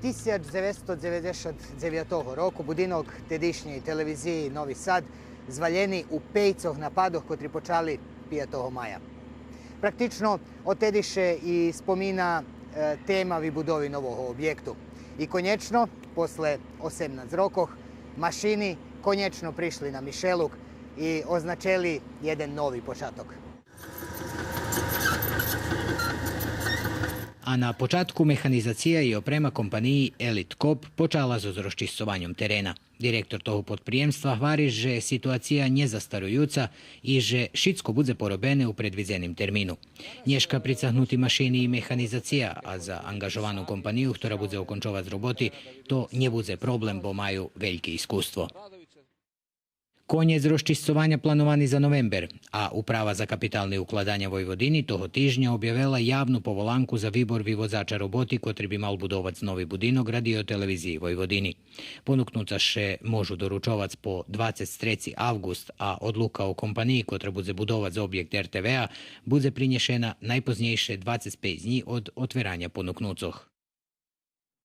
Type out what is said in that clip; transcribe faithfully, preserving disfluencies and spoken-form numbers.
Тисяч дзевецсто дзеведзешат дзевятого року будинок тедишнєй телевизиї Нови Сад звалєни у пейцох нападох котри почали пиятого мая. Практично одтеди ше и спомина, е, тема вибудови нового обєкту. И конєчно, после осемнац рокох, машини конєчно пришли на мишелук и означели єден нови початок. А на початку механизация и опрема компаниї Елит Коп почала зоз розчисцованьом терена. Директор того подприємства гвари же ситуация нє застаруюца и же шицко будзе поробене у предвидзеним термину. Нєшка прицагнути машини и механизация, а за анґажовану компанию, хтора будзе окончовац роботи, то нє будзе проблем, бо маю вельке искуство. Конєц розчисцованя плановани за новембер, а Управа за капитални укладаня Войводини того тижня обявела явну поволанку за вибор виводзача роботи котри би мал будовац нови будинок Радио-телевизиї Войводини. Понукнуца ше можу доручовац по двацец треци авґуст, а одлука о компаниї котра будзе будовац обєкт Р Т В А будзе принєшена найпознєйше двацец пейц днї од отвераня понукнуцох.